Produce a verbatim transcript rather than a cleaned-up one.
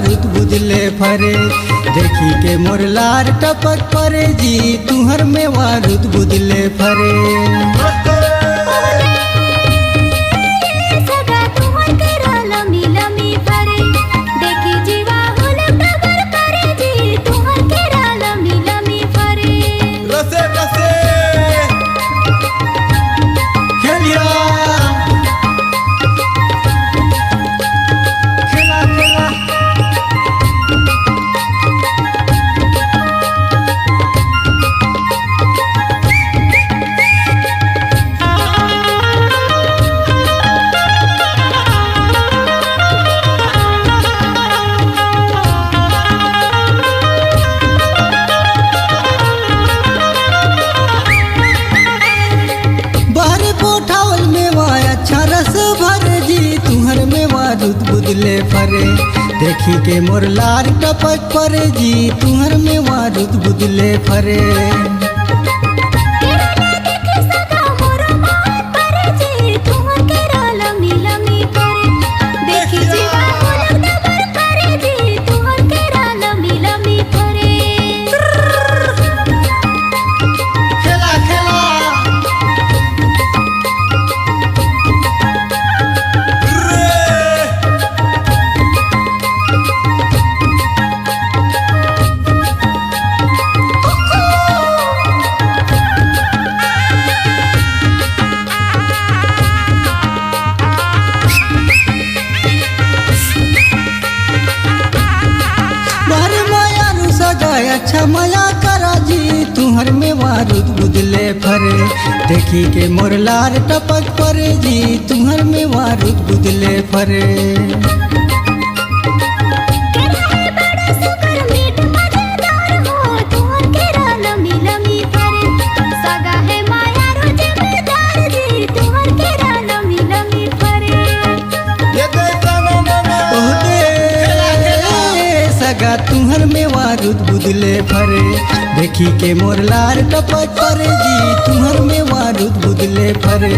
रुत बुदले फरे। देखी के मोर लार टपक परे जी, तुहर मेवा रुत बुदले फरे। सगा तुहर केरा लमी लमी फरे। देखी जीवा हुलक डबर करे जी, तुहर केरा लमी लमी फरे। रसे रसे खेलिया। खेला खेला। बहरे पोठावल मेवा अच्छा रस भरे जी, तुहर मेवा रुत बुदले फरे। देखी के मोर लार टपक परे जी, तुहर मेवा रुत बुदले फरे। खेला खेला। बहरे मया रू सगा अच्छा मया करा जी, तुहर मेवा रुत बुदले फरे। देखी के मोर लार टपक परे जी, तुहर मेवा रुत बुदले फरे। ओहदे सगा तुहर मेवा रुत बुदले फरे। देखी के मोर लार टपक परे जी, तुहर मेवा रुत बुदले फरे।